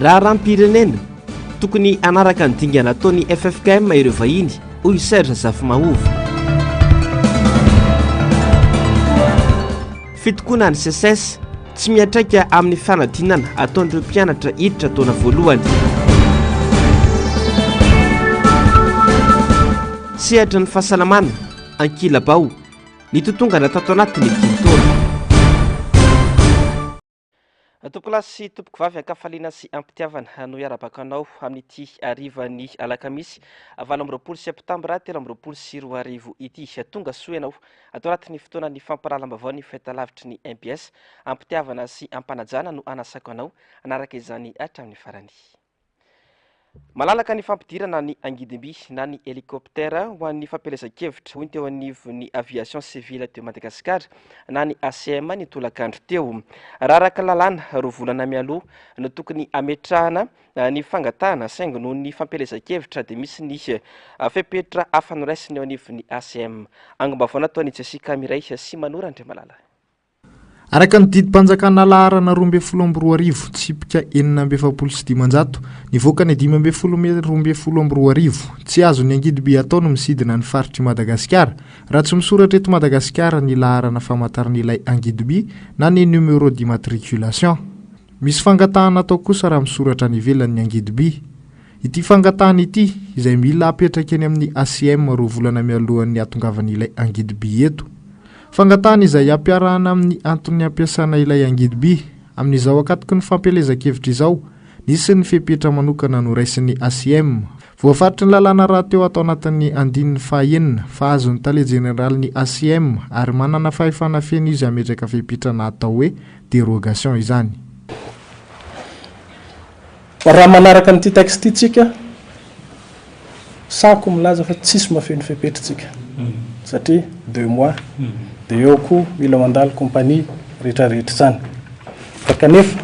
Raharaham-pirenena, Tokony hanaraka ny dingana ataon'ny ffkm ireo vahiny, hoy i Serge Zafimahova. Fitokonan'ny Seces, Tsy miantraika amin'ny fanadinana ataon'ireo mpianatra hiditra taona voalohany. Sehatry ny fahasalamana, Ankilabao, Nitotongana tato anatin'ny dimy taona. Tompokolahy sy tompokovavy an-kafaliana sy am-pitiavana no iarabako anao amin'ity harivan'ny alakamisy 28 septambra 2023 ity. Tonga soa ianao ato anatin'ny fotoanan'ny fampahalalam-baovao ny fahitalavitry ny mbs. Am-pitiavana sy am-panajana no anasako anao hanaraka izany hatramin'ny farany. Malalaka ny fampidirana ny angidimby na ny hélicoptère ho an'ny fampielezan-kevitra, hoy ny teo anivon'ny Aviation Civile de Madagascar na ny ACM ny tolakandro teo. Raha araka ny lalàna, roa volana mialoha no tokony hametrahana ny fangatahana saingy noho ny fampielezan-kevitra dia misy ny fepetra hafa noraisin'ny eo anivon'ny ACM. Angom-baovao nataon'i Jessica Mireille sy Manoro Andriamalala. Araka ny didim-panjakana laharana 2012, tsipika 546, nivoaka ny 15 mey 2012, tsy azon'ny angidim-by atao ny misidina ny faritr'i Madagasikara raha tsy misoratra eto Madagasikara ny laharana famantaran'ilay angidim-by na ny numéro d'immatriculation. Misy fangatahana atao kosa raha misoratra any ivelany ny angidim-by. Ity fangatahana ity, izay mila apetraka eny amin'ny ACM roa volana mialohan'ny hahatongavan'ilay angidim-by eto. Fangatahana izay ampiarahana amin'ny antony ampiasana ilay angidim-by. Amin'izao ankatoky ny fampielezan-kevitra izao, nisy ny fepetra manokana noraisin'ny ACM. Voafaritry ny lalàna rahateo ato anatin'ny andininy faha enina fa azon'ny tale jeneralin'ny ACM ary manana fahefana feno izy hametraka fepetra na atao hoe dérogation izany. Raha manaraka an'ity texte ity tsika, sahako milaza fa tsisy mahafeno fepetra tsika satria deux mois dia eo koa mila mandalo compagnie rehetra rehetra izany fa kanefa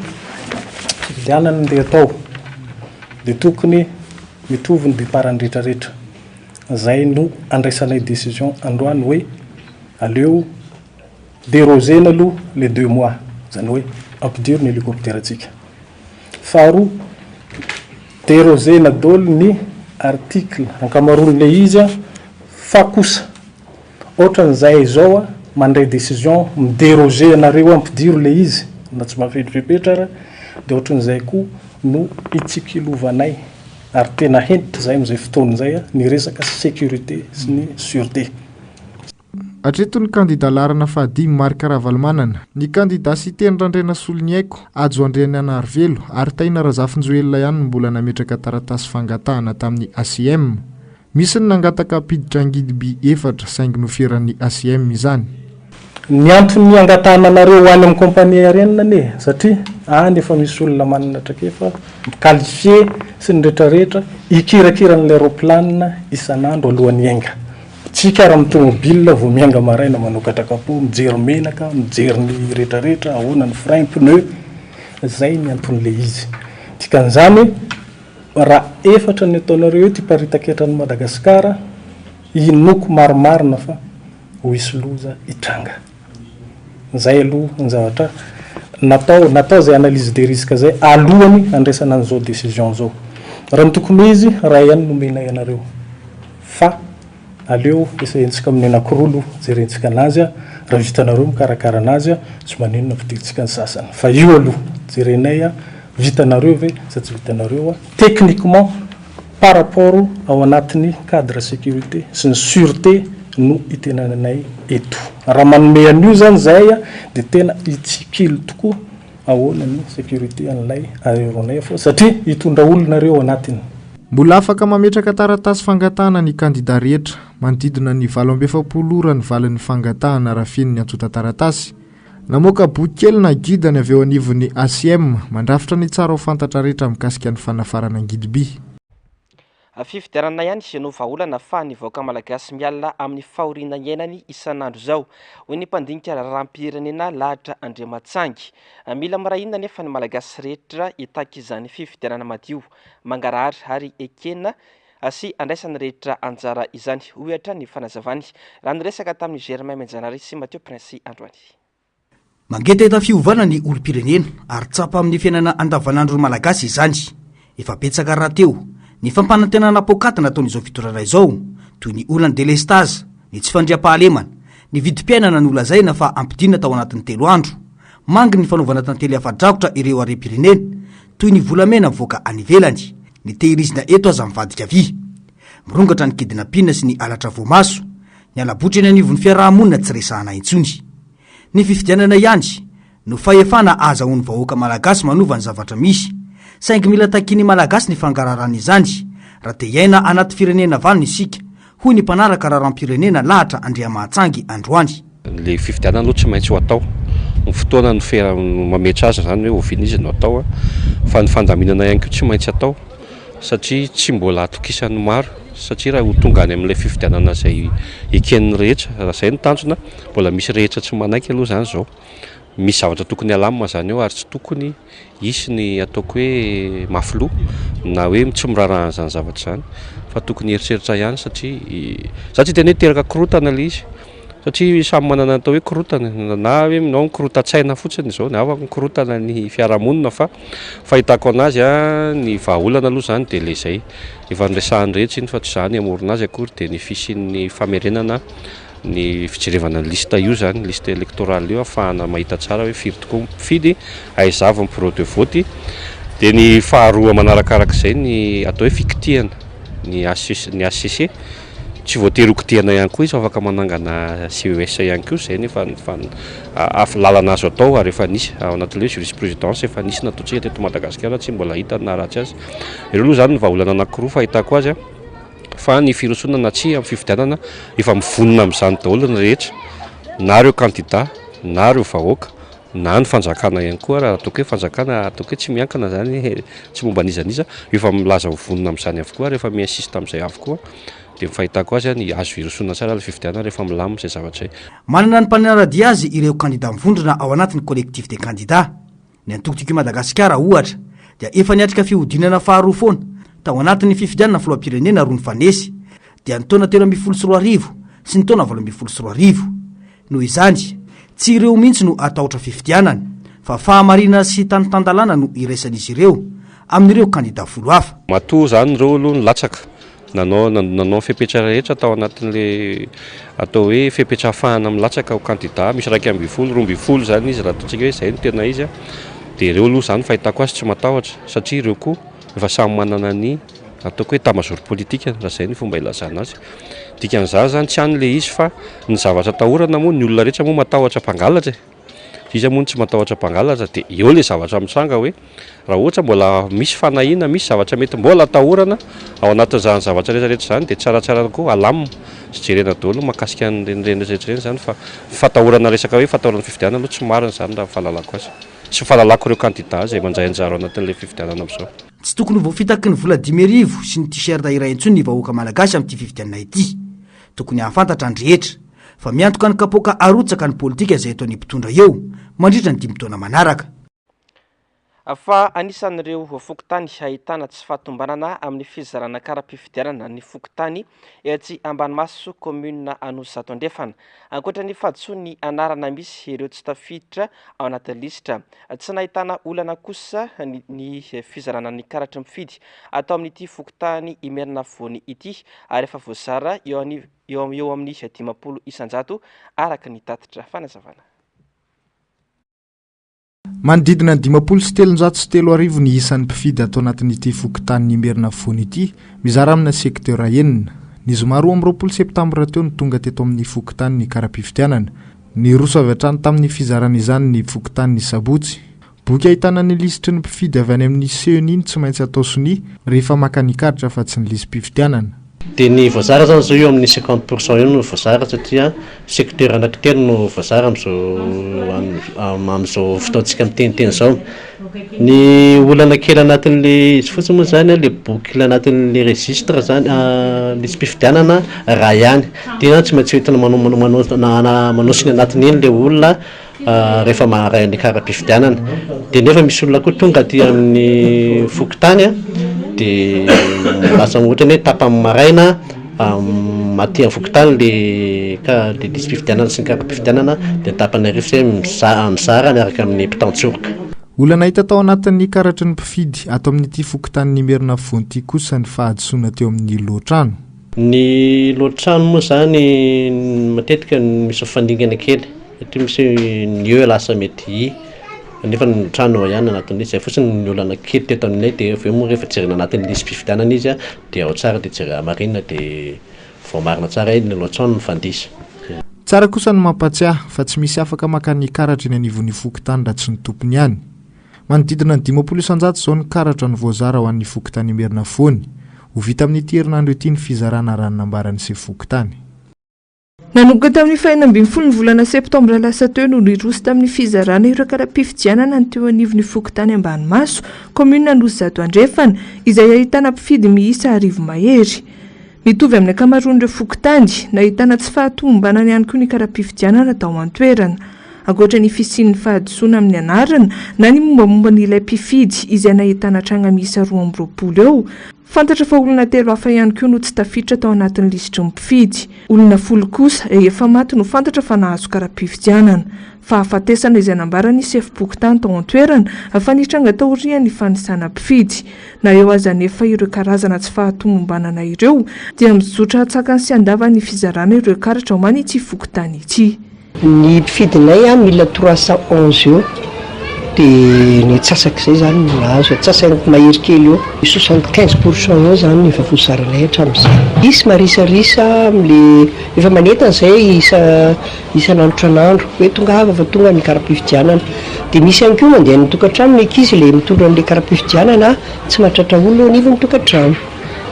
fividianana no ndeha atao dia tokony mitovy ny départ ny rehetra rehetra, zay no andraisanay décision androany hoe aleo déroger-na aloha le deux mois zany hoe ampidiro ny hélicoptère tsika. Faharoa, derogena daholo ny article ankamaroan'ilay izy an, fa kosa ohatran'izay izao an, mandray décision mi-deroger anareo ampidiro ilay izy na tsy mahafeno fepetra ara, dia ohatran'izay koa no itsikilovanay ary tena hentitra izahay amin'izay fotoana izay an, ny resaka sécurité sy ny sûreté. Hatreto ny kandida laharana fahadimy Marc Ravalomanana, ny kandida Siteny Randrianasoloniaiko, Hajo Andriananarivelo ary Tahina Razafinjoelina ihany no mbola nametraka taratasy fangatahana tamin'ny ACM. Misy ny nangataka hampiditra angidim-by efatra saingy noferan'ny ACM izany. Ny antony angatahana anareo ho any amin'ny compagnie aérienne anie satria any efa misy olona manana traikefa, mi-qualifier sy ny retraretra hikirakira an'ilay roplanina isan'andro alohan'ny hiainga. Tsika ary amin'ny tomobile vao miainga maraina manokatra capot, mijery menaka, mijery ny retraretra, ahoana ny frein, pneu, zay ny anton'le izy. Dikan'izany raha efatra ny ataonareo eto hiparitaka eran'i Madagasikara, inoako marimarina fa ho hisy loza hitranga. Zay aloha ny zavatra natao, natao zay analyse des risques zay alohany handraisana an'izao décision zao. Raha ny tokony ho izy, ray ihany no omenay anareo. Fa aleo esahentsika amin'ny anakiroa aloha jerentsika anazy a, raha vitanareo mikarakara anazy a, tsy maninona ampidirintsika ny sasany. Fa io aloha jerenay a, vitanareo ve sa tsy vitanareo a, techniquement par rapport ao anatin'ny cadre sécurité sy ny sûreté no itenenanay eto. Raha manome an'io zany zahay a, dia tena hitsikilo tokoa Ahoana ny sécurité an'ilay aéronef satria hitondra olona reo ao anatiny. Mbola afaka mametraka taratasy fangatahana ny kandida rehetra. Manodidina ny 48 ora ny valin'ny fangatahana raha feno ny antontan-taratasy. Namoaka boky kely na guide ny avy eo anivon'ny ACM, mandrafitra ny tsara ho fantatra rehetra mikasika ny fanafarana angidim-by. Fifidianana ihany no vahaolana ahafahan'ny vahoaka malagasy miala amin'ny fahoriana iainany isan'andro izao, hoy ny mpandinika raharaham-pirenena Lahatra Andriamatsangy. Mila miray hina anefa ny Malagasy rehetra hitaky izany fifidianana madio, mangarahara ary ekena sy andraisan'ny rehetra anjara izany, hoy hatrany ny fanazavany raha niresaka tamin'i Germain Menjanary sy Mathieu Prince androany. Mangetaheta fiovana ny olom-pirenena ary tsapa amin'ny fiainana andavanandron'ny Malagasy izany. Efa betsaka rahateo ny fampanantenana poakaty nataon'izao fitondrana izao, toy ny olan'ny delestazy, ny tsy fandriampahalemana, ny vidim-piainana nolazaina fa hampidinina tao anatin'ny telo andro. Mangy ny fanaovana tantely afa-drakotra ireo harem-pirenena, toy ny volamena mivoaka any ivelany, ny tehirizina eto aza mivadika vy. Mirongatra ny kidnapping sy ny halatra voamaso, ny hala-botry eny anivon'ny fiaraha-monina tsy resahana intsony. Ny fifidianana ihany no fahefana ahazahoan'ny vahoaka malagasy manova ny zavatra misy. Saingy mila takian'ny Malagasy ny fangaraharahan izany raha te hiaina anaty firenena vanona isika, hoy ny mpanaraka raharaham-pirenena Lahatra Andriamahatsangy androany. Ilay fifidianana aloha tsy maintsy ho atao. Ny fotoana no fera no mametra azy izany hoe oviana izy no atao fa ny fandaminana ihany koa tsy maintsy atao. Satria tsy mbola atokisan'ny maro, satria raha ho tonga any amin'ilay fifidianana izay eken'ny rehetra, raha izay no tanjona, mbola misy rehetra tsy manaiky aloha izany izao. Misy zavatra tokony halamina izany eo ary tsy tokony hisy ny ataoko hoe mafy loha na hoe tsy miraharaha an'izany zavatra izany fa tokony hieritreritra ihany satria, za tsy hiteny hoe hiteraka korontana ilay izy. Satria samy manana ny atao hoe korontana, na hoe minao mikorontan-tsaina fotsiny izao, ny hafa mikorontana ny fiarahamonina fa fahitako anazy ny vahaolana aloha izany dia ilay izay efa niresahan'ny rehetra iny fa tsy izaho ny hamorona azy akory dia ny fisian'ny famerenana ny fijerevana ny liste io izany, liste électorale io ahafahana mahita tsara hoe firy tokoa ny mpifidy, aiza avy ny bureau de vote, dia ny faharoa manarakarak'izay ny atao hoe fikitihana ny HCC. Tsy voatery ho kitihana ihany koa izy fa afaka manangana CES ihany koa, izay no efa lalana azo atao ary efa nisy ao anatin'ilay hoe jurisprudence efa nisy nataontsika teto Madagasikara tsy mbola hita ny naharatsy azy. Ireo aloha izany no vahaolana anankiroa fahitako azy fa ny firosoana na tsia amin'ny fifidianana efa mivonona amin'izany daholo ny rehetra na ireo kandida na ireo vahoaka na ny fanjakana ihany koa raha ataoko hoe fanjakana ataoko hoe tsy miankina izany tsy momba an'iza n'iza efa milaza ho vonona amin'izany avokoa ary efa mi-insiste amin'izay avokoa dia ny fahitako azy ny azo hirosoana tsara ilay fifidianana rehefa milamina izay zavatra izay. Manana ny mpanara-dia azy ireo kandida mivondrona ao anatin'ny Collectif des candidats. Ny antoko Tiako i Madagasikara, ohatra, dia efa niatrika fihodinana faharoa foana tao anatin'ny fifidianana filoham-pirenena roa nifanesy, dia ny taona 2013 sy ny taona 2018. Noho izany, tsy ireo mihitsy no hatahotra fifidianana, fa fahamarinana sy tany tan-dalàna no iraisan'izy ireo amin'ireo kandida folo hafa. Matoa izany ireo aloha nilatsaka, nanao nanao ny fepetra rehetra tao anatin'ilay atao hoe fepetra ahafahana milatsaka ho kandida, misy 11, 12 izany izy raha ataontsika hoe izay no tena izy, dia ireo aloha izany fahitako azy tsy matahotra satria ireo koa efa samy manana ny ataoko hoe état-major politique raha izay no fomba ilazana azy. Dikan'izany izany tsy any ilay izy fa ny zavatra atahorana moa, ny olona rehetra moa matahotra mpangalatra e! Iza moa no tsy matahotra mpangalatra? Dia eo ilay zavatra mitranga hoe raha ohatra mbola misy fanahiana, misy zavatra mety mbola atahorana ao anatin'izany zavatra rehetra rehetra izany dia tsaratsara kokoa alamina sy jerena daholo ny mahakasika an'ireny rehetra rehetra ireny izany fa ny fatahorana resaka hoe fatahorana fifidianana aloha tsy marina izany raha ny fahalalako azy sy ny fahalalako ireo kandida izay mandray anjara ao anatin'ilay fifidianana amin'izao. Tsy tokony ho voafitaky ny vola 5000 sy ny t-shirt iray intsony ny vahoaka malagasy amin'ity fifidianana ity. Tokony hahafantatra ny rehetra fa miantoka ny kapoaka arotsaka ny politika izay ataon'ny mpitondra eo mandritra ny dimy taona manaraka. Fa anisan'ireo fokontany ahitana tsy fahatombanana amin'ny fizarana kara-pifidianana ny fokontany etsy Ambanimaso, kaominina Anosizato Andrefana. Ankoatra ny fahadisoan'ny anarana misy ireo tsy tafiditra ao anatin'ny lisitra. Tsy nahitana olana kosa ny fizarana ny karatry mifidy atao amin'ity fokontany Imerinafovoany ity ary efa voazara eo eo amin'ny 50% araka ny tatitra fanazavana. Manodidina ny 3350 ny isan'ny mpifidy ato anatin'ity fokontanin'i Imerinafovoany ity, mizara amina secteur enina. Ny zoma 22 septambra teo no tonga teto amin'ny fokontany ny kara-pifidianana. Niroso avy hatrany tamin'ny fizarana izany ny fokontany ny sabotsy. Boky ahitana ny lisitry ny mpifidy avy any amin'ny Ceni no tsy maintsy atao sonia rehefa maka ny karatra fa tsy ny lisi-pifidianana. Dia ny voazara izany izao eo amin'ny cinquante pour cent eo no voazara satria secteur anankitelo no voazara amin'izao amin'izao fotoantsika miteniteny izao. Ny olana kely anatin'ilay izy fotsiny moa izany an, ilay boucle anatin'ilay registre izany, lisi-pifidianana iray ihany. Ity izany tsy maintsy entina manao manao manao signe anatiny iny ilay olona rehefa maharay ny kara-pifidianana. Dia nefa misy olona koa tonga aty amin'ny fokontany an, dia lasa ohatrany hoe tapany maraina. Aty amin'ny fokontany le ka le lisi-pifidianana sy ny kara-pifidianana dia ny tapany arivo zay mizara miaraka amin'ny mpitantsoroka. Olana hita tao anatin'ny karatry ny mpifidy ato amin'ity fokontanin'Imerina Afovoany ity kosa ny fahadisoana teo amin'ny lohatrano. Ny lohatrano moa izany matetika misy fandingana kely satria misy ny e lasa mety i nefa ny trano ao ihany anatin'ilay izy, izay fotsiny ny olana kely teto aminay dia avy eo moa rehefa jerena anatin'ny lisi-pifidianana izy dia ao tsara dia jerena marina dia voamarina tsara hoe ny lohatrano no fandiso. Tsara kosa ny mampatsiahy fa tsy misy afaka maka ny karatra eny anivon'ny fokontany raha tsy ny tompony ihany. Manodidina ny 50% izao ny karatra no voazara ho an'ny fokontany Imerinafoany. Ho vita amin'ity herinandro ity ny fizarana raha ny nambaran'ny sefo fokontany. Nanomboka tamin'ny faha-16 ny volana septambra lasa teo no niroso tamin'ny fizarana ireo kara-pifidianana ny teo anivon'ny fokontany Ambanimaso, kaominina Anosizato Andrefana, izay ahitana mpifidy miisa arivo mahery. Mitovy amin'ny ankamaroan'ireo fokontany, nahitana tsy fahatomombanana ihany koa ny kara-pifidianana tao an-toerana. Ankoatra ny fisian'ny fahadisoana amin'ny anarana na ny mombamomba an'ilay mpifidy izay nahitana tranga miisa 22 eo, Fantatra fa olona telo hafa ihany koa no tsy tafiditra tao anatin'ny lisitry ny mpifidy. Olona folo kosa efa maty no fantatra fa nahazo kara-pifidianana. Fahafatesana izay nambaran'ny sefom-pokontany tao an-toerana fa nitranga taorian'ny fanisana mpifidy. Na eo aza anefa ireo karazana tsy fahatomombanana ireo dia mizotra an-tsakany sy an-davany ny fizarana ireo karatra ho an'ity fokontany ity. Ny mpifidinay a mille trois cent onze eo dia ny antsasak'izay izany no nahazo, antsasany mahery kely eo, 75 pour cent eo izany no efa voazaranay hatramin'izay. Misy marisarisa amin'le efa manentana izay isa isan'andro isan'andro hoe tongava fa tonga ny kara-pifidianana. Dia misy ihany koa mandeha any an-tokantrano ny ankizy ilay mitondra an'ilay kara-pifidianana tsy mahatratra olona eo anivon'ny tokantrano.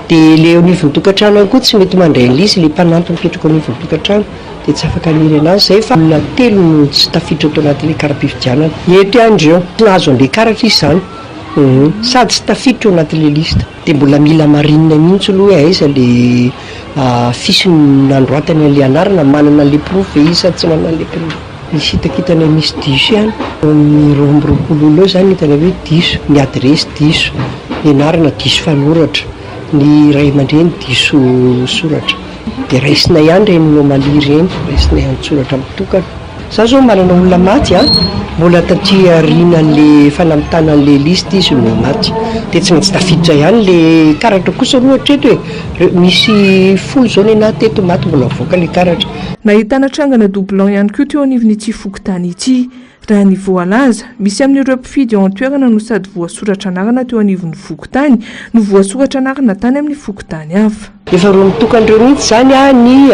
Dia ilay eo anivon'ny tokantrano ihany koa tsy mety mandray an'ilay izy, ilay mpanampy mipetraka eo anivon'ny tokantrano. Dia tsy afaka haniry anazy izay fa olona telo no tsy tafiditra tao anatin'ilay kara-pifidianana. Eto ihany ireo. Tsy nahazo an'ilay karatra izy izany. Hum. Sady tsy tafiditra ao anatin'ilay liste. Dia mbola mila hamarinina mihitsy aloha hoe aiza ilay fiche nanoratany an'ilay anarana, manana an'ilay porofo ve izy sa tsy manana an'ilay porofo. Misy hitakitanay misy diso ihany. Eo amin'ny 22 olona eo izany hitanay hoe diso. Ny adiresy diso, ny anarana diso fanoratra, ny ray aman-dreny diso soratra. Dia raisinay ihany ireny anomalie ireny, raisinay an-tsoratra mitokana. Za zao manana olona maty an, mbola taty aorianan'le fanamitana an'le liste izy no maty. Dia tsy maintsy tafiditra ihany le karatra kosa aloha hatreto e. Misy folo zao nenah teto maty mbola mivoaka le karatra. Nahitana trangana doublon ihany koa teo anivon'ity fokontany ity. Raha ny voalaza, misy amin'ireo mpifidy ao an-toerana no sady voasoratra anarana teo anivon'ny fokontany no voasoratra anarana tany amin'ny fokontany hafa. Efa roa mitokana ireo mihitsy izany ny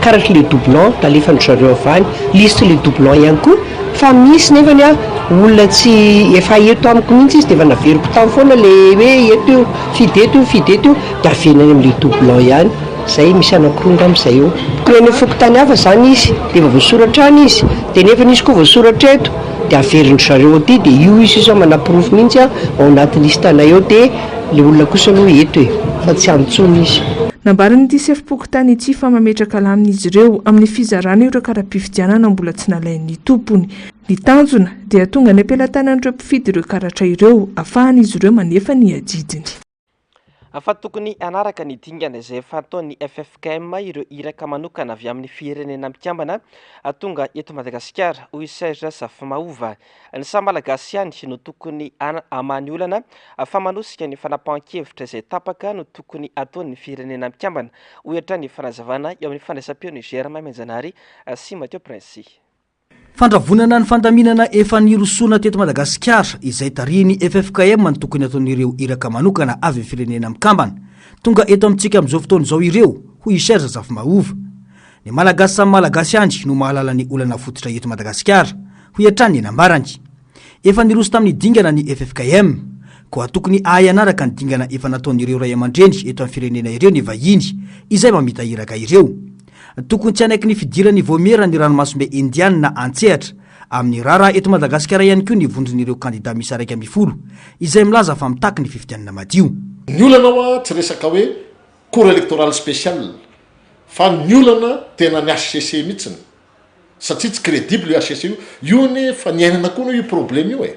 karatry le doublon nalefan-dry zareo avy any, liste le doublon ihany koa fa misy nefany olona tsy efa eto amiko mihitsy izy dia efa naveriko tany foana le hoe eto io, fidy eto io, fidy eto io dia averina any amin'le doublon ihany. Zay misy anakiroa angamba zay eo. Tokony any amin'ny fokontany hafa zany izy dia efa voasoratra any izy dia nefany izy koa voasoratra eto dia averin-dry zareo aty dia io izy sisa manaporofo mihitsy ao anaty liste-nay ao dia ilay olona kosa aloha eto e fa tsy any intsony izy. Nambaran'ity sefom-pokontany ity fa mametraka lamina izy ireo amin'ny fizarana ireo kara-pifidianana mbola tsy nalain'ny tompony. Ny tanjona dia tonga any am-pelatanan'ireo mpifidy ireo karatra ireo afahan'izy ireo manefa ny adidiny. Fa tokony hanaraka ny dingana izay efa ataon'ny ffkm ireo iraka manokana avy amin'ny Firenena Mikambana tonga eto Madagasikara, hoy i Serge Zafimahova. Ny samy Malagasy ihany no tokony hamaha ny olana fa manosika ny fanapahan-kevitra izay tapaka no tokony ataon'ny Firenena Mikambana, hoy hatrany ny fanazavana eo amin'ny fandraisam-peon'i Germain Mianjanahary sy Mathieu Prince. Fandravonana ny fandaminana efa nirosoana teto Madagasikara izay tarihin'ny ffkm ny tokony ataon'ireo iraka manokana avy amin'ny Firenena Mikambana tonga eto amintsika amin'izao fotoana izao ireo, hoy i Serge Zafimahova. Ny Malagasy samy Malagasy ihany no mahalala ny olana fototra eto Madagasikara, hoy hatrany ny nambarany. Efa niroso tamin'ny dingana ny ffkm, koa tokony hahay hanaraka ny dingana efa nataon'ireo ray aman-dreny eto amin'ny firenena ireo ny vahiny izay mamita iraka ireo. Tokony tsy hanaiky ny fidiran'ny Vaomieran'ny Ranomasimbe Indianina an-tsehatra amin'ny raharaha eto Madagasikara ihany koa ny vondron'ireo kandida miisa 11 izay milaza fa mitaky ny fifidianana madio. Ny olana hoa tsy resaka hoe cour électorale spéciale fa ny olana tena ny HCC mihitsiny satria tsy crédible io HCC io, io anie efa niainana koa anie io problème io e!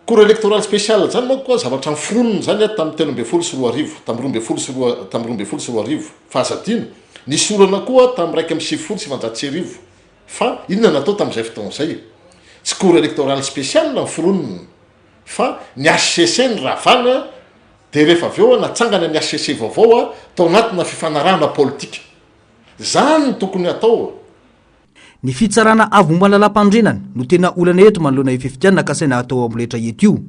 Cour électorale spéciale zany manko a zavatra noforonina zany a tamin'ny 2013, tamin'ny roa ambin'ny folo sy roa, tamin'ny 2012, fa aza adino, nisy olana koa tamin'ny 1991, fa inona natao tamin'izay fotoana izay? Tsy cour électorale spéciale noforonina fa ny HCC noravana dia rehefa avy eo natsangana ny HCC vaovao tao anatina fifanarahana politika. Zany no tokony hatao. Ny fitsarana avo momba ny lalàmpanorenana no tena olana eto manoloana io fifidianana kasaina hatao amboletra eto io.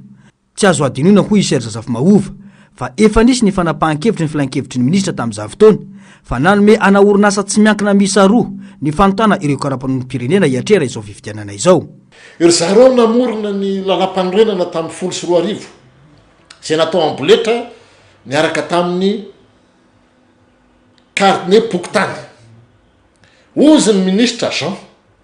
Tsy azo hadinoina hoy i Serge Zafimahova fa efa nisy ny fanapahan-kevitry ny filankevitry ny minisitra tamin'izany fotoana fa nanome ana orinasa tsy miankina miisa roa ny fanontana ireo karapanondrom-pirenena hiatrehana izao fifidianana izao. Ry zareo namorona ny lalàmpanorenana tamin'ny 2010 izay natao amboletra niaraka tamin'ny carnet-pokontany. Hozy ny minisitra Jean,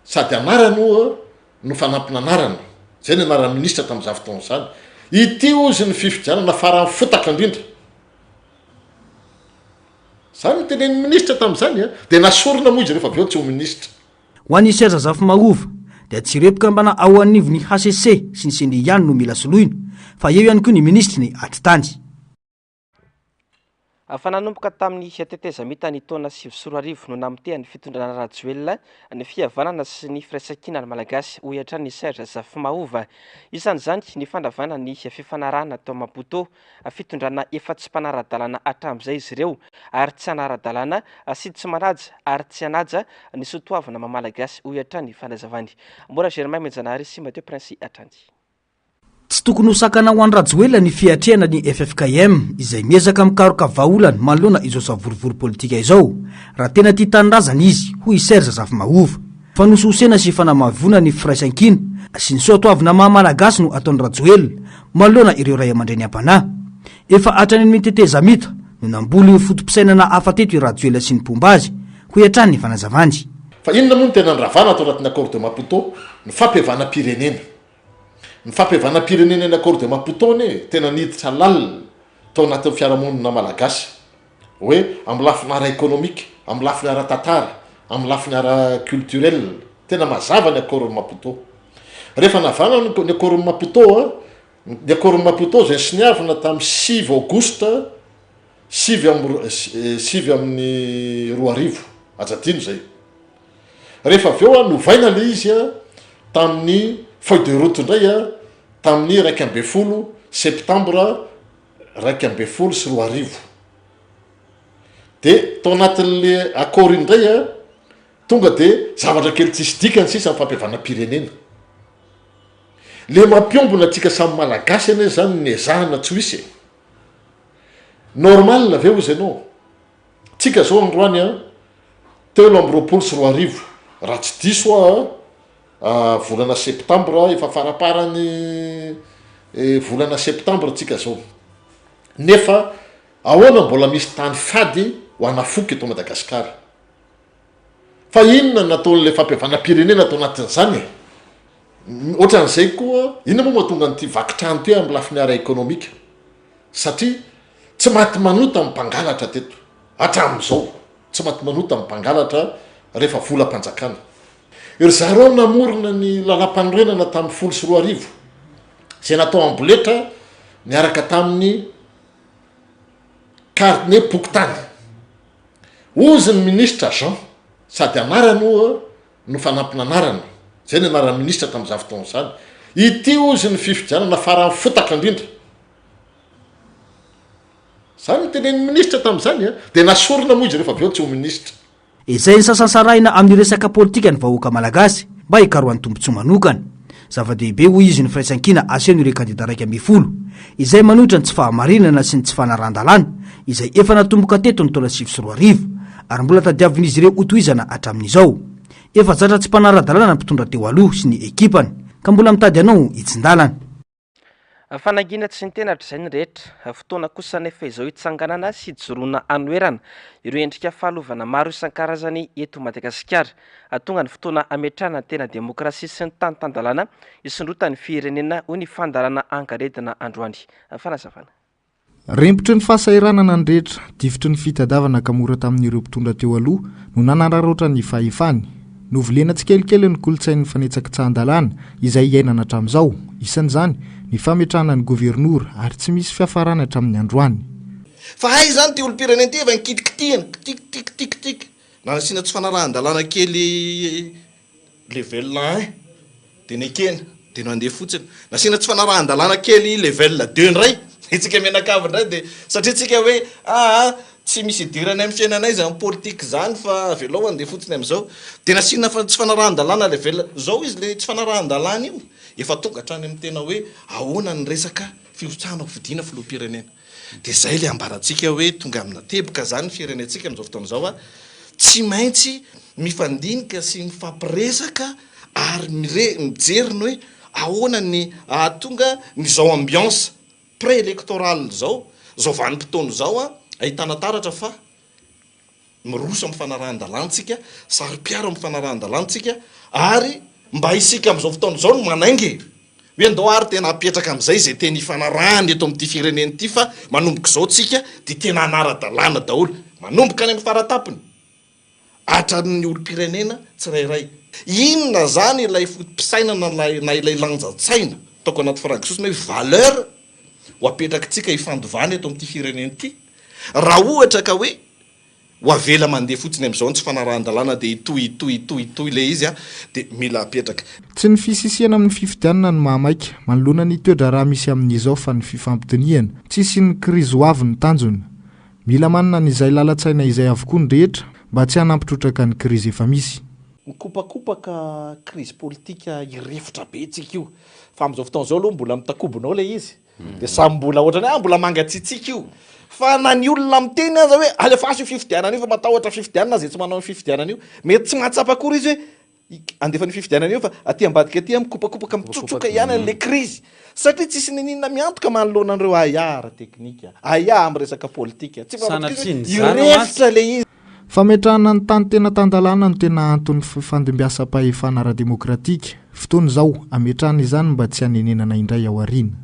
sady anarany oa no fanampin'anarana, zay ny anaran'ny minisitra tamin'izany fotoana izany. Ity hozy ny fifidianana faran'ny fotaka indrindra. Zany no tenenin'ny minisitra tamin'izany a! Dia nasorina moa izy rehefa avy eo tsy ho minisitra. Ho an'i Serge Zafimahova, dia tsy ireo mpikambana ao anivon'ny hcc sy ny Ceni ihany no mila soloina, fa eo ihany koa ny minisitry ny atitany. Fa nanomboka tamin'ny tetezamita ny taona 2009 no namotehan'ny fitondrana Rajoelina ny fihavanana sy ny firaisankina ny Malagasy, hoy hatrany i Serge Zafimahova. Isan'izany ny fandravana ny fifanarahana tao Maputo. Fitondrana efa tsy mpanara-dalàna hatramin'izay izy ireo ary tsy hanara-dalàna sy tsy manaja ary tsy hanaja ny soatoavina maha Malagasy, hoy hatrany ny fanazavany. Mora Germain Mijanahary sy Mathieu Prince hatrany. Tsy tokony ho sakana ho an-dRajoelina ny fiatrehana ny ffkm izay miezaka mikaroka vahaolana manoloana izao savorovoro politika izao, raha tena tia tanindrazana izy, hoy i Serge Zafimahova. Fanosihosena sy fanamavoana ny firaisankina sy ny soatoavina maha Malagasy no ataon-dRajoelina manoloana ireo raiamandreny am-panahy. Efa hatrany amin'ny tetezamita no namboly foto-pisainana hafa teto i Rajoelina sy ny mpomba azy, hoy hatrany ny fanazavany. Fa inona moa no tena niravana tao anatin'ny accord de Maputo? Ny fampihavanam-pirenena. Ny fampihavanam-pirenena ny accord de Maputo anie tena niditra lalina tao anatin'ny fiarahamonina malagasy hoe amin'ny lafiny ara-économique, amin'ny lafiny ara-tantara, amin'ny lafiny ara-culturel, tena mazava ny accord Maputo. Rehefa navana ny accord Maputo, ny accord Maputo izay nosoniavina tamin'ny 9 aogositra sivy amby sivy amin'ny 2000, aza adino izay. Rehefa avy eo novaina ilay izy tamin'ny feuille de route indray tamin'ny 11 septambra 2011. Dia tao anatin'le accord iny indray tonga dia zavatra kely tsisy dikany sisa ny fampihavanam-pirenena. Le mampiombona antsika samy Malagasy anie zany ny ezahana tsy ho hisy e. Normal ve hozy ianao? Tsika zao androany an, 2023, raha tsy diso aho an, volana septambra, efa faraparany volana septambra tsika zao. Nefa ahoana mbola misy tany fady ho ana foko eto Madagasikara? Fa inona no nataon'ilay fampihavanam-pirenena tao anatin'izany e? Ohatran'izay koa, inona moa mahatonga an'ity vaky trano ity amin'ny lafiny ara-ekonomika? Satria tsy maty manota ny mpangalatra teto, hatramin'izao, tsy maty manota ny mpangalatra rehefa volam-panjakana. Ry zareo namorona ny lalàmpanorenana tamin'ny 2010, izay natao amboletra niaraka tamin'ny carnet-pokontany. Hozy ny minisitra Jean, sady anarany ho'a no fanampin'anarana, izay ny anaran'ny minisitra tamin'izany fotoana izany. Ity hozy ny fifidianana faran'ny fotaka indrindra. Izany no tenenin'ny minisitra tamin'izany a! Dia nasorina moa izy rehefa avy eo tsy ho minisitra. Ezahin'ny sasany sarahina amin'ny resaka politika ny vahoaka malagasy mba hikarohany tombontsoa manokana. Zava-dehibe hoy izy ny firaisankina asehon'ireo kandida 11 izay manohitra ny tsy fahamarinana sy ny tsy fanarahan-dalàna izay efa natomboka teto ny taona 2009 ary mbola tadiavin'izy ireo hotohizana hatramin'izao. Efa zatra tsy mpanara-dalàna ny mpitondra teo aloha sy ny ekipany ka mbola mitady hanao hitsin-dalana. Fanagiana tsy niteny hatrizay ny rehetra. Fotoana kosa anefa izao hitsanganana sy hijoroana hanoherana ireo endrika fahalovana maro isan-karazany eto Madagasikara. Tonga ny fotoana hametrahana ny tena demokrasia sy ny tany tan-dalàna hisondrotan'ny firenena, hoy ny fandaharana Angaredona androany. Fanazavana. Rempotry ny fahasahiranana ny rehetra, difotry ny fitadiavana ka mora tamin'ireo mpitondra teo aloha no nanararaotra ny fahefany. Novolena tsikelikely ny kolontsain'ny fanitsakitsahan-dalàna izay iainana hatramin'izao. Isan'izany ny fametrahana ny governora ary tsy misy fiafarany hatramin'ny androany. Fa hay izany ity olom-pirenena ity efa nikitikitihana, kitikitikitikitiky, nasiana tsy fanarahan-dalàna kely level un dia nekena dia nandeha fotsiny, nasiana tsy fanarahan-dalàna kely level deux indray, isika mianakavy indray dia satria tsika hoe aa tsy misy idirany amin'ny fiainanay izany politique izany fa avelao handeha fotsiny amin'izao, dia nasiana tsy fanarahan-dalàna level, izao izy ilay tsy fanarahan-dalàna io efa tonga hatrany amin'ny tena hoe ahoana ny resaka firotsahana ho fidiana filoham-pirenena. Dia izay ilay ambarantsika hoe tonga amina teboka izany ny firenentsika amin'izao fotoana izao a, tsy maintsy mifandinika sy mifampiresaka ary mire- mijery ny hoe ahoana ny ahatonga ny izao ambiance pré-électorale izao, izao vanim-potoana izao a, ahitana taratra fa Miroso amin'ny fanarahan-dalàna tsika, saro-piaro amin'ny fanarahan-dalàna tsika, ary mba isika amin'izao fotoana izao no manainga e! Hoe andao ary tena hapetraka amin'izay izay tena ifanarahana eto amin'ity firenena ity fa manomboka izao tsika dia tena hanara-dalàna daholo, manomboka any amin'ny fara-tampony hatramin'ny olom-pirenena tsirairay. Inona izany ilay foto-pisainana na ilay lanjan-tsaina, ataoko anaty farangisosona hoe valeur, ho apetrakitsika hifandovana eto amin'ity firenena ity? Raha ohatra ka hoe ho avela mandeha fotsiny amin'izao ny tsy fanarahan-dalàna dia hitohy hitohy hitohy hitohy ilay izy dia mila apetraka. Tsy ny fisisihana amin'ny fifidianana no mahamaika manoloana ny toe-draharaha misy amin'izao fa ny fifampidinihana. Tsy hisian'ny krizy ho avy ny tanjona. Mila manana an'izay lalan-tsaina izay avokoa ny rehetra mba tsy hanampy trotraka ny krizy efa misy. Mikopakopaka krizy politika hirefotra be tsika io fa amin'izao fotoana izao aloha mbola mitakobona ao ilay izy. Dia samy mbola ohatrany hoe ah mbola mangatsiatsiaka io. Fa na ny olona miteny aza hoe alefaso io fifidianana io fa matahotra fifidianana izay tsy manao io fifidianana io. Mety tsy mahatsapa akory izy hoe handefa an'io fifidianana io fa aty ambadika aty mikopakopaka mitsotsoka ihany an'ilay krizy. Satria tsisy n'inon'inona miantoka manoloana an'ireo ahiahy ara-teknika, ahiahy amin'ny resaka politika. Tsy Sanatrian'izany mantsy. Hirefotra ilay izy. Fametrahana ny tany tena tan-dalàna no tena anton'ny fifandimbiasam-pahefana ara-demokratika. Fotoana izao hametrahana izany mba tsy hanenenana indray ao aoriana.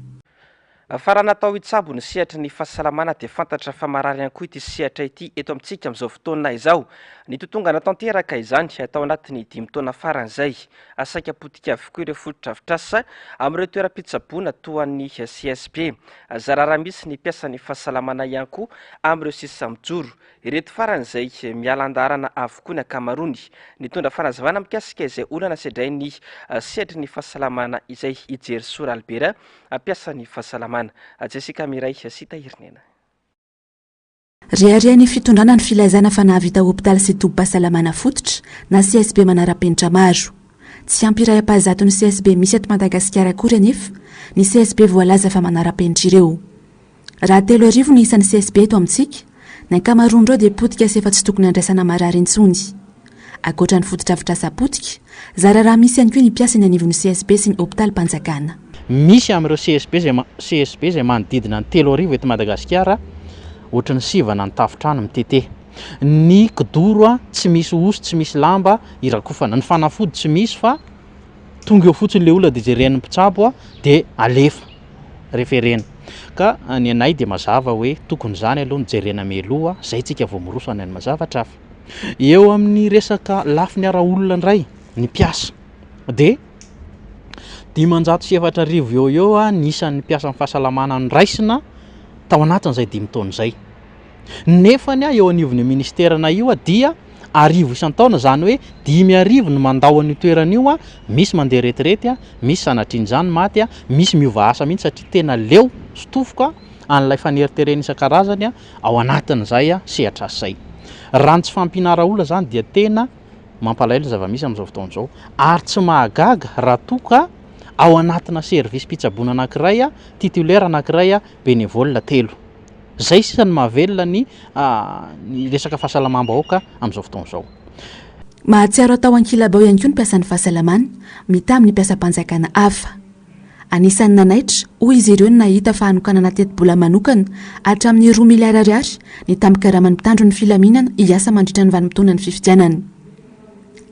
Fa raha natao hitsabo ny sehatry ny fahasalamana dia fantatra fa marary ihany koa ity sehatra ity eto amintsika amin'izao fotoana izao. Nitotongana tanteraka izany tao anatin'ny dimy taona farany izay. Saika potika avokoa ireo fotodrafitrasa amin'ireo toeram-pitsaboana toa ny CSB. Zara raha misy ny mpiasan'ny fahasalamana ihany koa amin'ireo sisa mijoro. Ireto farany izay miala an-daharana avokoa ny ankamaroany. Nitondra fanazavana mikasika izay olana sedrain'ny sehatry ny fahasalamana izay i Jerisoa Ralibera, mpiasan'ny fahasalamana. Jessica Miray sy Tahirinena. Reharehan'ny fitondrana ny filazana fa nahavita hopitaly sy tobim-pahasalamana fototra na CSB manara-penitra maro. Tsy ampy iray ampahazaton'ny CSB misy eto Madagasikara akory anefa ny CSB voalaza fa manara-penitra ireo. Raha 3000 ny isan'ny CSB eto amintsika, ny ankamaroan'ireo dia potika sy efa tsy tokony handraisana marary intsony. Ankoatra ny fotodrafitrasa potika, zara raha misy ihany koa ny mpiasa eny anivon'ny CSB sy ny hopitalim-panjakana. Misy amin'ireo CSB izay CSB izay manodidina ny 3000 eto Madagasikara, ohatry ny sivana ny tafontrano mitete. Ny kidoro tsy misy osy, tsy misy lamba hirakofana. Ny fanafody tsy misy fa tonga eo fotsiny ilay olona dia jeren'ny mpitsabo dia alefa. Referena. Ka ny anay dia mazava hoe tokony izany aloha no jerena mialoha, zay tsika vao miroso any amin'ny zavatra hafa. Eo amin'ny resaka lafiny ara-olona indray, ny mpiasa, dia 4500 eo ho eo ny isan'ny mpiasan'ny fahasalamana noraisina tao anatin'izay dimy taona izay. Nefany eo anivon'io ministeranay io dia arivo isan-taona, izany hoe 5000 no mandao an'io toerana io, misy mandeha retirety, misy sanatrian'izany maty, misy miova asa mihitsy satria tena leo sy tofoka an'ilay faneriterena isan-karazany ao anatin'izay sehatr'asa izay. Raha ny tsy fahampiana ara-olona izany dia tena mampalahelo ny zava-misy amin'izao fotoana izao ary tsy mahagaga raha toa ka ao anatina service-pitsaboana anankiray, titulaire anankiray, bénévole telo. Izay sisa no mahavelona ny ny resaka fahasalamam-bahoaka amin'izao fotoana izao. Mahatsiaro atao ankilabao ihany koa ny mpiasan'ny fahasalamana mitaha amin'ny mpiasam-panjakana hafa. Anisan'ny nanaitra, hoy izy ireo ny nahita fa hanokanana tetibola manokana hatramin'ny roa miliara ariary ny tambin-karaman'ny mpitandro ny filaminana hiasa mandritra ny vanim-potoanan'ny fifidianana.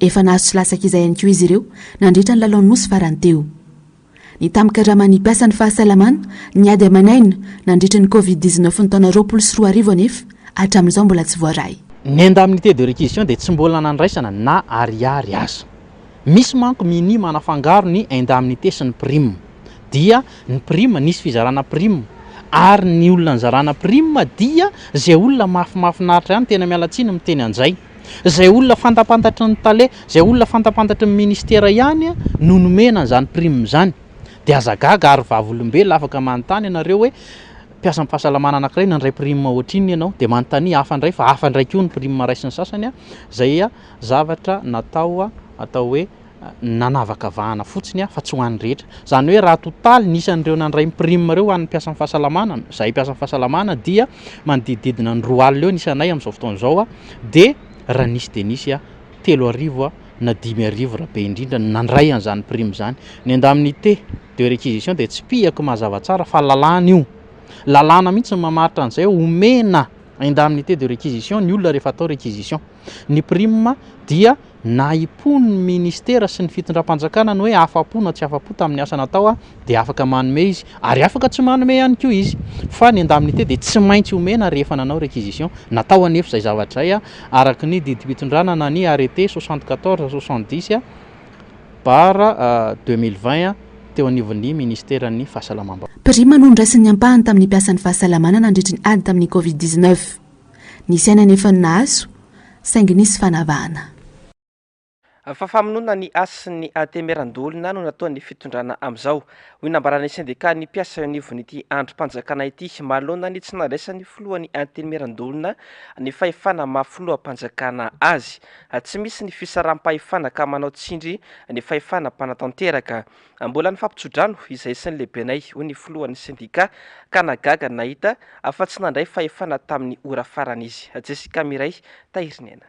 Efa nahazo tsy latsaka izay ihany koa izy ireo nandritra ny lalao nosy farany teo. Ny tambin-karaman'ny mpiasan'ny fahasalamana niady aman'aina nandritra ny Covid 19 ny taona 2020 anefa hatramin'izao mbola tsy voaray. Ny indemnité de réquisition dia tsy mbola nandraisana na ariary aza. Misy manko minia manafangaro ny indemnité sy ny prime. Dia ny prime, nisy fizarana prime, ary ny olona nizarana prime dia izay olona mahafimahafinaritra ihany, tena miala tsiny miteny an'izay. Izay olona fantapantatry ny tale, izay olona fantapantatry ny ministera ihany no nomena an'izany prime izany. Dia aza gaga ary vavolombelona afaka manontany ianareo hoe mpiasan'ny fahasalamana anankiray nandray prime ohatrinona ianao? Dia manontania hafa indray fa hafa indray koa ny prime raisin'ny sasany izay zavatra natao atao hoe nanavakavahana fotsiny fa tsy ho an'ny rehetra. Izany hoe raha totaly ny isan'ireo nandray ny prime ireo ho an'ny mpiasan'ny fahasalamana, izahay mpiasan'ny fahasalamana dia manodidididina ny 20 eo ny isanay amin'izao fotoana izao dia raha nisy dia nisy 3000 na 5000 raha be indrindra no nandray an'izany prime izany. Ny indemnité de réquisition dia tsipihako mazava tsara fa lalàna io. Lalàna mihitsy no mamaritra an'izay hoe omena indemnité de réquisition ny olona rehefa atao réquisition. Ny prime dia nahipo ny ministera sy ny fitondram-panjakana ny hoe afa-po na tsy afa-po tamin'ny asa natao dia afaka manome izy ary afaka tsy manome ihany koa izy fa ny indemnité dia tsy maintsy omena rehefa nanao réquisition. Natao anefa izay zavatra izay araka ny didim-pitondrana na ny arrêté 74 70 barre 2020 teo anivon'ny ministeran'ny fahasalamam-bahoaka. Prime no noraisin'ny ampahany tamin'ny mpiasan'ny fahasalamana nandritry ny ady tamin'ny Covid 19. Nisy aina anefa no nahazo, saingy nisy fanavahana. Fa famonoana ny hasin'ny Antenimierandoholona no nataon'ny fitondrana amin'izao, hoy ny nambaran'ny sendikan'ny mpiasa eo anivon'ity andrim-panjakana ity manoloana ny tsy nandraisan'ny filohan'ny Antenimierandoholona ny fahefana maha filoham-panjakana azy. Tsy misy ny fisaraham-pahefana ka manao tsindry ny fahefana mpanatanteraka. Mbola nifampitsodrano izahay sy ny lehibenay, hoy ny filohan'ny sendika, ka nahagaga ny nahita fa tsy nandray fahefana tamin'ny ora farany izy. Jessica Miray, Tahiriniaina.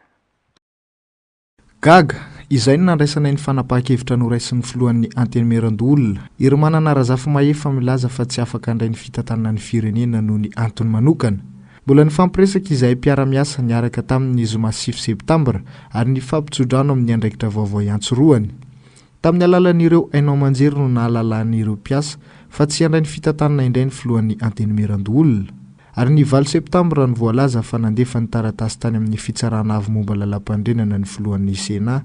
Gaga, izay no nandraisanay ny fanapahan-kevitra noraisin'ny filohan'ny Antenimierandoholona, Herimanana Razafimahefa milaza fa tsy afaka handray ny fitantanana ny firenena noho ny antony manokana. Mbola nifampiresaka izahay mpiara-miasa niaraka taminy ny zoma sivy septambra ary nifampitsodrano amin'ny andraikitra vaovao iantsorohany. Tamin'ny alalan'ireo haino aman-jery no nahalalan'ireo mpiasa fa tsy handray ny fitantanana indray ny filohan'ny Antenimierandoholona. Ary ny valo septambra no voalaza fa nandefa ny taratasy tany amin'ny Fitsarana Avo momba Lalàmpanorenana ny filohan'ny Sénat.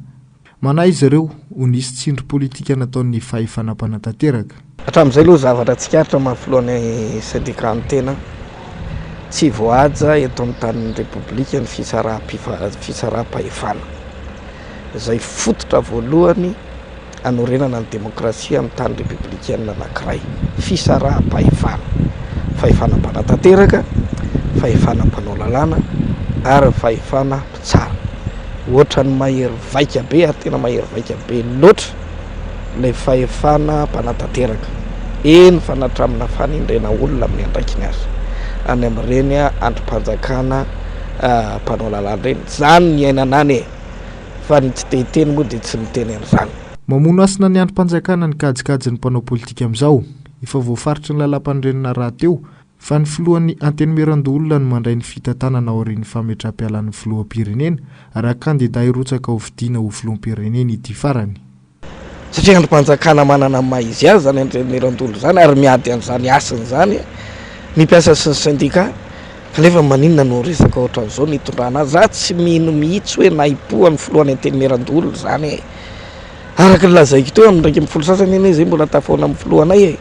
Manahy izy ireo ho nisy tsindry politika nataon'ny fahefana mpanatanteraka. Hatramin'izay aloha zavatra tsikaritra maha filohan'ny sendikà ny tena, tsy voahaja eto amin'ny tanin'ny Repoblika ny fisaraham-pahefana. izay fototra voalohany anorenana ny demokrasia amin'ny tany repoblikanina anankiray, fisaraham-pahefana, fahefana mpanatanteraka, fahefana mpanao lalàna ary ny fahefana mpitsara. Ohatran'ny mahery vaika be ary tena mahery vaika be loatra ilay fahefana mpanatanteraka, eny fa na hatraminà fanendrena olona amin'ny andraikiny aza, any amin'ireny andrim-panjakana mpanao lalàna ireny. Izany ny iainana any e! Fa ny tsy te hiteny moa dia tsy miteny an'izany. Mamono hasina ny andrim-panjakana ny kajikajin'ny mpanao politika amin'izao. Efa voafaritry ny lalàmpanorenana rahateo fa ny filohan'ny Antenimierandoholona no mandray ny fitantanana aorian'ny fametraham-pialan'ny filoham-pirenena raha kandidà hirotsaka hofidiana ho filoham-pirenena ity farany. Satria andrim-panjakana manana ny maha izy azy izany Antenimierandoholona izany ary miady an'izany hasiny izany ny mpiasa sy ny sendika kanefa maninona no resaka ohatran'izao no itondrana azy? Za tsy mino mihitsy hoe nahipohan'ny filohan'ny Antenimierandoholona izany e! Araka ny lazaiko teo amin'ny 11 sasany anie zay mbola tafahoana amin'ny filohanay e!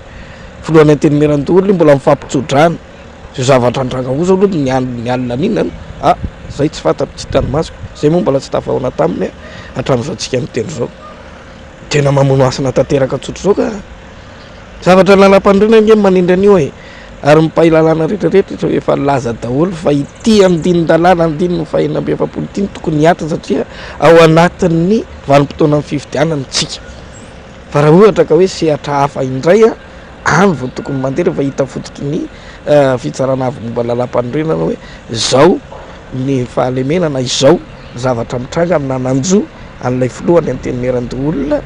Filohan'ny Antenimierandoholona io mbola mifampitsodrano. Zay zavatra nitranga kosa aloha ny ny alina an'iny an, ah zay tsy fantatro tsy hitan'ny masoko, zay moa mbola tsy tafahaona taminy hatramin'izao tsika miteny izao. Tena mamono hasina tanteraka tsotra izao ka. Zavatra lalam-panorenana ange no manindry an'io e. Ary ny mpahay lalàna rehetra rehetra efa nilaza daholo fa ity andinin-dalàna andininy faha 46 ity no tokony hihatra satria ao anatin'ny vanim-potoanan'ny fifidianana isika. Fa raha ohatra ka hoe sehatra hafa indray an, any vao tokony mandeha rehefa hita fototry ny fitsarana avo momba ny lalàmpanorenana hoe izao ny fahalemena na izao ny zavatra mitranga na nanjo an'ilay filoha ny antenimierandoholona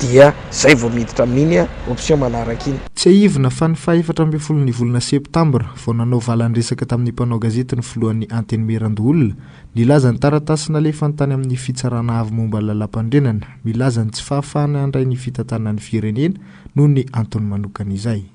dia izay vao miditra amin'iny option manaraka iny. Tsiahivina fa ny faha 14 ny volana septambra vao nanao valan-dresaka tamin'ny mpanao gazety ny filohan'ny Antenimierandoholona nilaza ny taratasy nalefany tany amin'ny fitsarana avo momba ny lalàmpanorenana milaza ny tsy fahafahany handray ny fitantanana ny firenena noho ny antony manokana izay.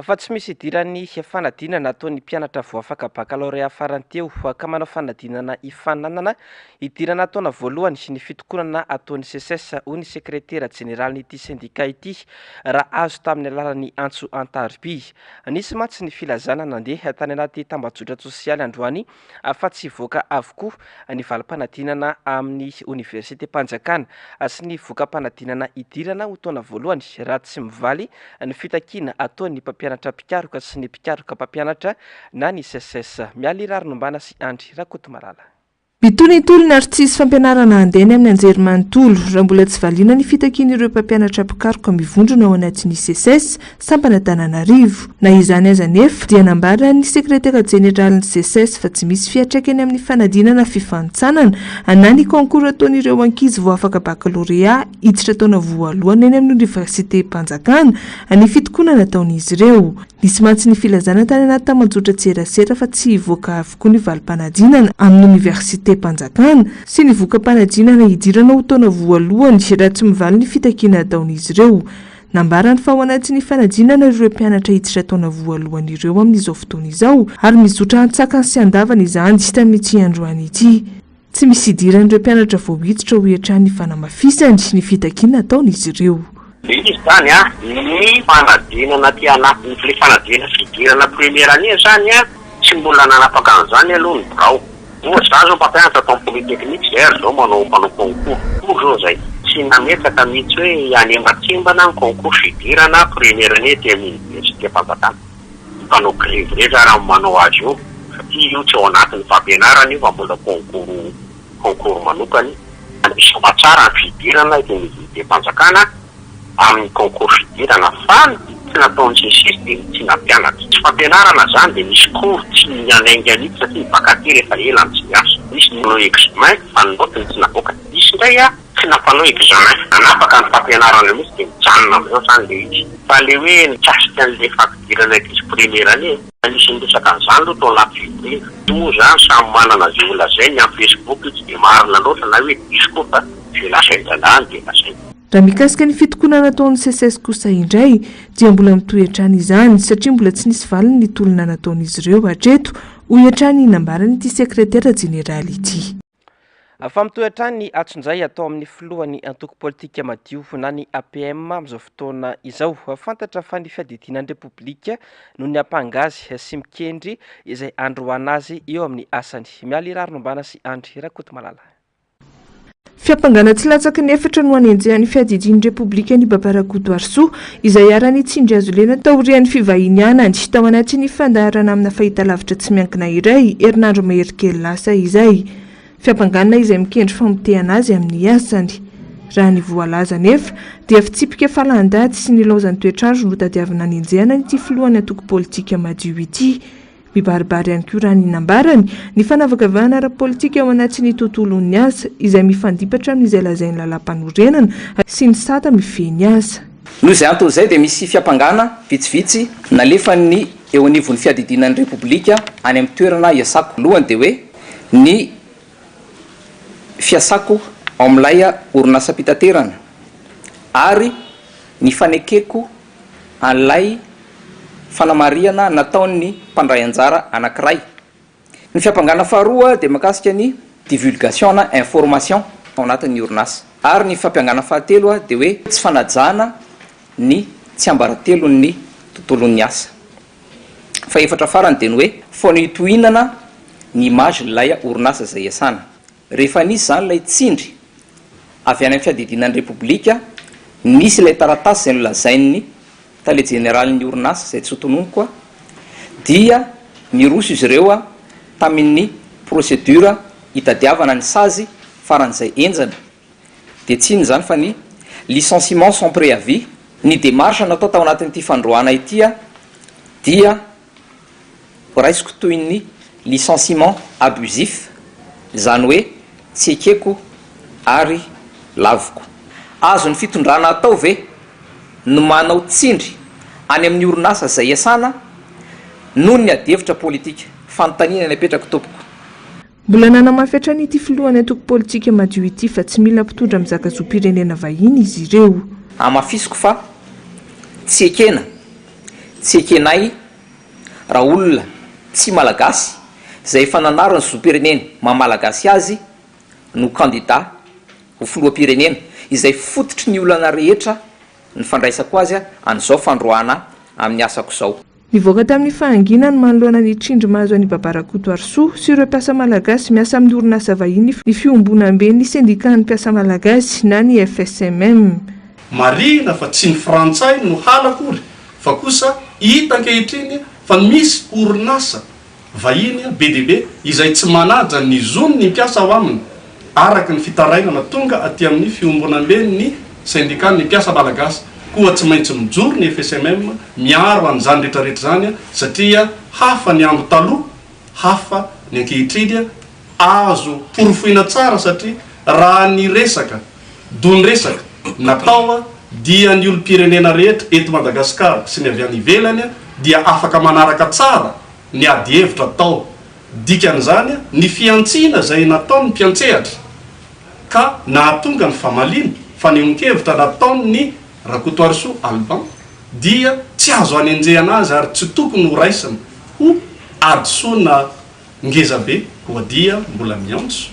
Fa tsy misy idiran'ny fanadinana ataon'ny mpianatra voafaka bakalorea farany teo ka manao fanadinana hifaninanana hidirana taona voalohany ny fitokonana ataon'ny Seces, hoy ny sekretera jeneralin'ity sendika ity raha azo tamin'ny alalan'ny antso an-tariby. Nisy mantsy ny filazana nandeha tany anaty tambajotra-tsosialy androany fa tsy hivoaka avokoa ny valim-panadinana amin'ny oniversitem-panjakana sy ny voka-panadinana hidirana ho taona voalohany raha tsy mivaly ny fitakiana ataon'ny mpampianatra mpikaroka sy ny mpikaroka mpampianatra na ny Seces. Mialy Raharinombana sy Andry Rakotomalala. Mitohy ny tolona ary tsy hisy fampianarana handeha any amin'ny anjerimanontolo raha mbola tsy valiana ny fitakian'ireo mpampianatra mpikaroka mivondrona ao anatin'ny Seces, sampana Antananarivo. Na izany aza anefa dia nambaran'ny sekretera jeneralin'ny Seces fa tsy misy fiantraikany amin'ny fanadinana fifanintsanana na ny concours ataon'ireo ankizy vao afaka bakalorea hiditra taona voalohany any amin'ny oniversitem-panjakana ny fitokonana ataon'izy ireo. Nisy mantsy ny filazana tany anaty tambajotran-tserasera fa tsy hivoaka avokoa ny valim-panadinana amin'ny oniversitem-panjakana sy ny voka-panadinana hidirana ho taona voalohany raha tsy mivaly ny fitakiana ataon'izy ireo. Nambarany fa ao anatin'ny fanadinana ireo mpianatra hiditra taona voalohany ireo amin'izao fotoana izao ary mizotra antsakany sy andavany izany tamin'ity androany ity. Tsy misy idiran'ireo mpianatra vao hiditra hoy hatrany ny fanamafisany ny fitakiana ataon'izy ireo. Ilay izy izany an, ny fanadinana aty anatin'ny ilay fanadinana fidirana première année izany an, tsy mbola nanapaka an'izany aloha ny birao. Ohatra za zao mpampianatra ato amin'ny polytechnique zay ary zao manao mpanao concours. Concours zao zay. Tsy nametraka mihitsy hoe hanembatsembana ny concours fidirana première année aty amin'ny université-mpanjakana. Ny mpanao grevy rehetra ary manao azy io satria io tsy ao anatin'ny fampianarana io fa mbola concours concours manokana io. Misy tsara ny fidirana eto amin'ny université-mpanjakana. amin'ny concours fidirana fa ny tsy nataon'ny seces dia ny tsy nampianatra. Tsy fampianarana zany dia misy cours tsy nanainga mihitsy satria ny vacataire efa ela no tsy niasa. Nisy nanao examen fa ny note no tsy navoaka. Nisy indray tsy nampanao examen. Nanapaka ny fampianarana mihitsy dia mijanona amin'izao zany le izy. Fa le hoe mikasika an'le fampidirana ankizy première année, nisy niresaka an'izany aloha tao anaty fivoriana. Io moa zany samy manana izay ho lazainy amin'ny facebook io tsy dia marina loatra na hoe diso koa fa izay lazain-drangah no dia lazainy. Raha mikasika ny fitokonana ataon'ny Seces kosa indray dia mbola mitohy hatrany izany satria mbola tsy nisy valiny ny tolona nataon'izy ireo hatreto, hoy hatrany ny nambaran'ity sekretera jeneraly ity. Fa mitohy hatrany ny antsonjay atao amin'ny filohan'ny antoko politika Madio na ny APM amin'izao fotoana izao. Fantatra fa ny fiadidiana ny Repoblika no niampanga azy sy mikendry izay handroahana azy eo amin'ny asany. Mialy Raharinombana sy Andry Rakotomalala. Fiampangana tsy latsaky ny efatra no anenjehan'ny fiadidian'ny Repoblika an'i Baba Rakotoarisoa, izay iharan'ny tsindry hazo lena taorian'ny fivahinianany tao anatin'ny fandaharana amina fahitalavitra tsy miankina iray, herinandro mahery kely lasa izay. Fiampangana izay mikendry famotehana azy amin'ny asany. Raha ny voalaza anefa, dia fitsipika falan-dady sy nilaozan'ny toetr'andro no tadiavina anenjehana an'ity filohan'ny antoko politika Madio ity. Mibaribary ihany koa raha ny nambarany, ny fanavakavahana ara-politika ao anatin'ny tontolon'ny asa, izay mifandipatra amin'izay lazain'ny lalàmpanorenana sy ny sata mifehy ny asa. Noho izay antony izay dia misy fiampangana vitsivitsy nalefan'ny eo anivon'ny fiadidiana ny Repoblika any amin'ny toerana iasako. Voalohany dia hoe ny fiasako ao amin'ilay orinasam-pitaterana ary ny fanekeko an'ilay fanamarihana nataon'ny mpandray anjara anankiray. Ny fiampangana faharoa dia mahakasika ny divulgation na information ao anatin'ny orinasa. Ary ny fampiangana fahatelo dia hoe tsy fanajana ny tsiambaratelon'ny tontolon'ny asa. Fahefatra farany dia ny hoe fanohintohinana ny image-n'ilay orinasa izay iasana. Rehefa nisy izany ilay tsindry avy any amin'ny fiadidiana ny Repoblika, nisy ilay taratasy izay nolazain'ny tale jeneralin'ny orinasa, izay tsy hotononiko, dia niroso izy ireo tamin'ny procédure hitadiavana ny sazy faran'izay henjana, dia tsy inona izany fa ny licenciement sans préavis. Ny démarche natao tao anatin'ity fandroahana ity dia. Raisiko toy ny licenciement abusif, izany hoe tsy ekeko ary laviko. Azon'ny fitondrana atao ve ny manao tsindry any amin'ny orinasa izay iasana noho ny adihevitra politika? Fanontaniana ny apetrako tompoko. Mbola nanamafy hatrany ity filohan'ny antoko politika Madio ity fa tsy mila mpitondra mizaka zom-pirenena vahiny izy ireo. Hamafisiko fa tsy ekena. Tsy ekenay raha olona tsy Malagasy izay efa nanary ny zom-pireneny maha Malagasy azy no kandida ho filoham-pirenena, izay fototry ny olana rehetra ny fandraisako azy an'izao fandroahana amin'ny asako izao. Nivoaka tamin'ny fahanginany manoloana ny tsindry mahazo an'i Baba Rakotoarisoa sy ireo mpiasa malagasy miasa amin'ny orinasa vahiny ny fiombonamben'ny sendikan'ny mpiasa malagasy na ny FSMM. Marihina fa tsy ny frantsay no hala akory fa kosa hita ankehitriny fa misy orinasa vahiny be dia be izay tsy manaja ny zon' ny mpiasa ao aminy, araka ny fitarainana tonga aty amin'ny fiombonamben'ny sendikan'ny mpiasa malagasy. Koa tsy maintsy mijoro ny FSMM miaro an'izany rehetrarehetra izany satria hafa ny andro taloha, hafa ny ankehitriny, azo porofoina tsara satria raha ny resaka don-dresaka natao dia ny olom-pirenena rehetra eto Madagasikara sy ny avy any ivelany dia afaka manaraka tsara ny ady hevitra atao. Dikan'izany, ny fihantsiana izay nataon'ny mpiantsehatra ka nahatonga ny famaliana fanehoan-kevitra nataon'ny Rakotoarisoa Alban dia tsy azo anenjehana azy ary tsy tokony ho raisina ho hadisoana ngeza be koa dia mbola miantso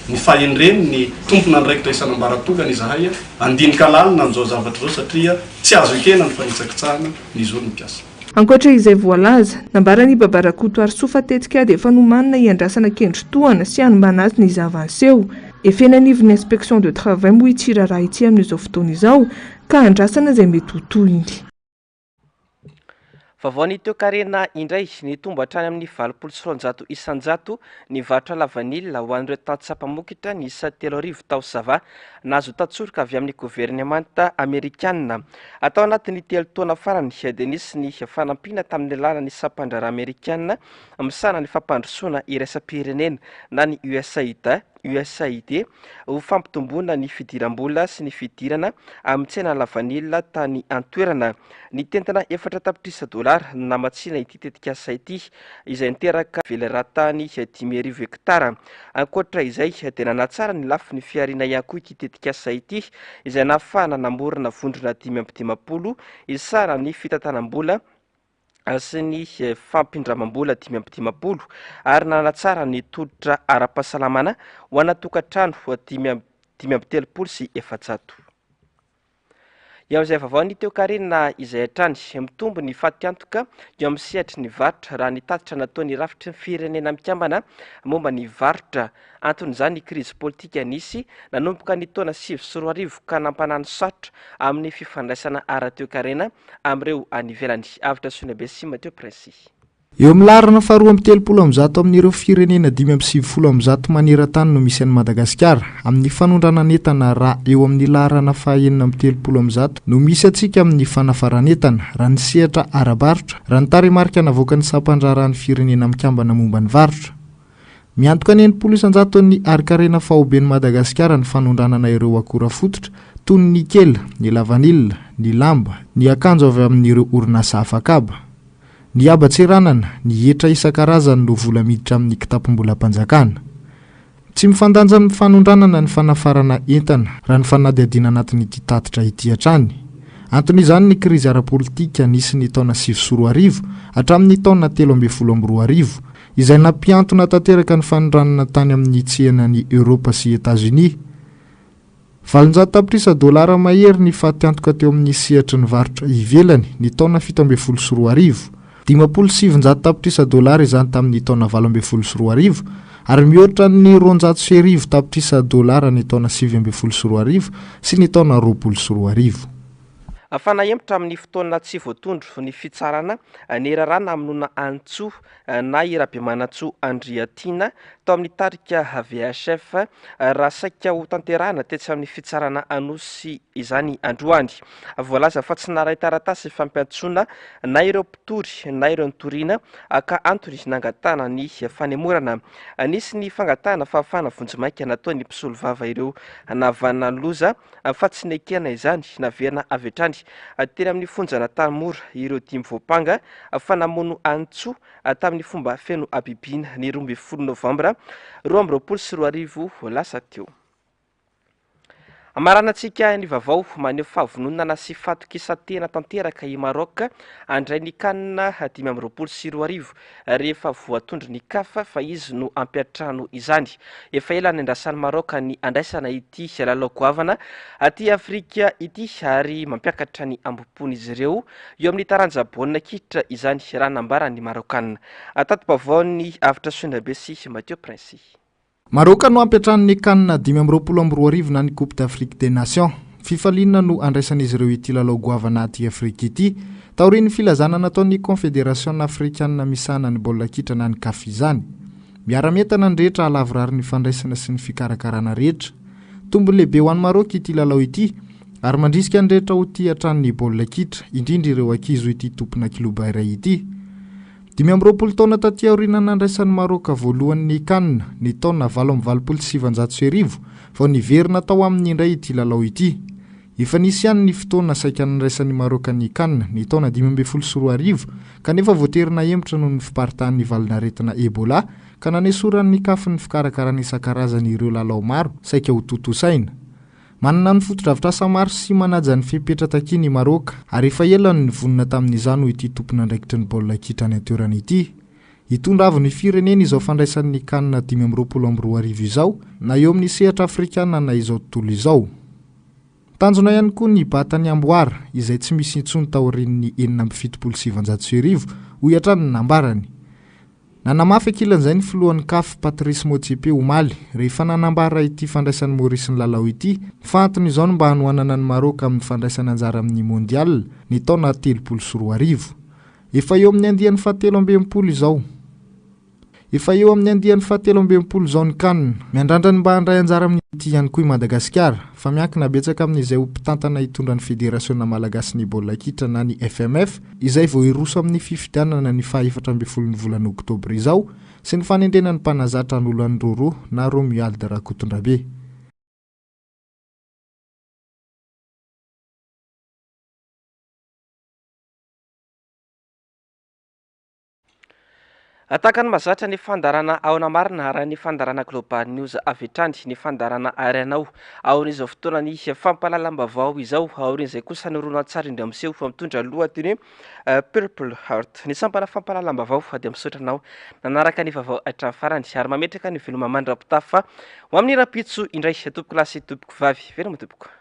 ny fahendren'ny tompon'andraikitra isan'ambaratongany izahay handinika lalina an'izao zavatra izao satria tsy azo ekena ny fanitsakitsahana ny zon'ny mpiasa. Ankoatra izay voalaza, nambaran'i Baba Rakotoarisoa fa tetikady efa nomanina hiandrasana kendritohana sy hanombana azy ny zava-niseho. Efa eny anivon'ny Inspection de travail moa ity raharaha ity amin'izao fotoana izao ka andrasana izay mety ho tohiny. Vaovao ny toekarena indray, nitombo hatrany amin'ny 280 isan-jato ny varotra lavanila ho an'ireo tantsaha mpamokatra niisa 3000 tao Sava. Nahazo tantsoroka avy amin'ny governemanta amerikanina. Tao anatin'ny telo taona farany dia nisy ny fanampiana tamin'ny alalan'ny sampandraharaha amerikanina misahana ny fampandrosoana iraisam-pirenena na ny USAID, USAID, ho fampitomboana ny fidiram-bola sy ny fidirana amin'ny tsena lavanila tany an-toerana. Nitentina efatra tapitrisa dolara no namatsiana ity tetikasa ity, izay niteraka velaran-tany 5000 hektara. Ankoatra izay dia nanatsara ny lafiny fihariana ihany koa ity tetikasa ity, izay nahafahana namorona vondrona 55 hisahana ny fitantanam-bola sy ny fampindramam-bola 55 ary nanatsara ny tolotra ara-pahasalamana ho ana tokantrano 435. Eo amin'izay vaovao ny toekarena izay hatrany, mitombo ny fatiantoka eo amin'ny sehatry ny varotra raha ny tatitra nataon'ny rafitry ny firenena mikambana momba ny varotra. Anton'izany ny krizy politika nisy nanomboka ny taona 2009 ka nampanano sarotra amin'ny fifandraisana ara-toekarena amin'ireo any ivelany. Avotra Sonabe sy Mathieu Princy. Eo amin'ny laharana faharoa 133 amin'ireo firenena 195 maneran-tany no misy an'i Madagasikara, amin'ny fanondranan'entana raha eo amin'ny laharana faha 136 no misy antsika amin'ny fanafaran'entana, raha ny sehatra ara-barotra, raha ny tarehimarika navoakan'ny sampandraharahan'ny Firenena Mikambana momba ny varotra. Miantoka ny 60 isan-jaton'ny harinkarena faoben'i Madagasikara ny fanondranana ireo akora fototra toy ny nikela, ny lavanila, ny lamba, ny akanjo avy amin'ireo orinasa afakaba. Ny haban-tseranana, ny hetra isan-karazany no vola miditra amin'ny kitapom-bolam-panjakana. Tsy mifandanja amin'ny fanondranana ny fanafarana entana, raha ny fanadihadiana anatin'ity tatitra ity hatrany. Anton'izany ny krizy ara-politika nisy ny taona 2009 hatramin'ny taona 2013, izay nampiantona tanteraka ny fanondranana tany amin'ny tsenan'i Eoropa sy Etazonia. 800 tapitrisa dolara mahery ny fatiantoka teo amin'ny sehatry ny varotra ivelany ny taona 2017. 950 tapitrisa dolara izany tamin'ny taona 2018 ary mihoatra ny 1200 tapitrisa dolara ny taona 2019 sy ny taona 2020. Fanahemotra amin'ny fotoana tsy voatondro ny fitsarana ny raharaha namonoana an'i Tsoa na i Rabemanantsoa Andriatiana tao amin'ny tarika VHF raha saika ho tanterahina tetsy amin'ny fitsarana Anosy izany androany. Voalaza fa tsy naharay taratasy fampiantsoana na ireo mpitory na ireo nitoriana ka antony nangatahana ny fanemorana. Nisy ny fangatahana fahafahana vonjimaika nataon'ny mpisolovava ireo nahavanona ny loza fa tsy nekena izany, naverina avy hatrany teny amin'ny fonjan'Antanimora ireo dimy voampanga fa namono an'i Tsoa tamin'ny fomba feno habibiana ny 12 novambra 2022 lasa teo. Amaranantsika ny vaovao, maneho fahavononana sy fahatokisan-tena tanteraka i Maroc handray ny Can 2025 rehefa voatondro ny Caf fa izy no hampiantrano izany. Efa ela niandrasan'i Maroc ny handraisana ity lalao goavana aty Afrika ity ary mampiakatra ny hambom-pon'izy ireo eo amin'ny taranja baolina kitra izany raha nambaran'ny Maraokanina. Tati-baovaon'ny Avotra Soindrabe sy Mathieu Princy. Maroc no hampiantrano ny Can 2025 na ny Coupe d'Afrique des Nations. Fifaliana no andraisan'izy ireo ity lalao goavana aty Afrika ity, taorian'ny filazana nataon'ny Kaonfederasiona afrikanina misahana ny baolina kitra na ny Caf izany. Miara-mientana ny rehetra hahalavorary ny fandraisana sy ny fikarakarana rehetra. Tombony lehibe ho an'i Maroc ity lalao ity, ary mandrisika ny rehetra ho tia hatrany ny baolina kitra, indrindra ireo ankizy ho ity tompona kiloba iray ity. 25 taona taty aoriana nandraisan'i Maroka voalohany ny Can, ny taona 1988, vao niverina tao aminy indray ity lalao ity. Efa nisy ihany ny fotoana saika nandraisan'i Maroka ny Can, ny taona 2015, kanefa voatery nahemotra noho ny fiparitahan'ny valanaretina Ebola, ka nanesoran'ny Caf ny fikarakarana isan-karazany ireo lalao maro saika hotontosaina. Manana ny fotodrafitrasa maro sy manaja ny fepetra takiany i Maroka ary efa ela no nivonona tamin'izany hoy ity tompon'andraikitry ny baolina kitra any an-toerana ity. Hitondra avo ny firenena izao fandraisany ny Can 2025 izao na eo amin'ny sehatra afrikana na izao tontolo izao. Tanjona ihany koa ny hibata ny amboara izay tsy misy intsony taorian'ny 1976 hoy hatrany ny nambarany. Nanamafy ankilan'izay ny filohan'ny Caf, Patrice Motsepe, omaly, rehefa nanambara ity fandraisan'i Maurice ny lalao ity, fa antony izao ny mba hanohanana an'i Maroc amin'ny fandraisana anjara amin'ny Mondial, ny taona 2030. Efa eo amin'ny andiany fahatelo amby 60 izao. Efa eo amin'ny andiany fahatelo amby 60 izao ny Can. Miandrandra ny mba handray anjara amin'ity ihany koa i Madagasikara, fa miankina betsaka amin'izay ho mpitantana hitondra ny Federasiona malagasin'ny baolina kitra na ny FMF, izay vao hiroso amin'ny fifidianana ny faha 14 ny volana oktobra izao sy ny fanendrena ny mpanazatra hanolo an'i Roro na Romuald Rakotondrabe. Tahaka ny mahazatra ny fandaharana Ahoana Marina raha ny fandaharana Global News avy hatrany ny fandaharana Ary Anao aorian'izao fotoanan'ny fampahalalam-baovao izao. Aorian'izay kosa ny horonantsary indray miseho fa mitondra lohateny hoe Purple Heart. Ny sampana fampahalalam-baovao dia misaotra anao nanaraka ny vaovao hatramin'ny farany ary mametraka ny veloma mandra-pitafa ho amin'ny rahampitso indray tompokolahy sy tompokovavy. Veloma tompoko.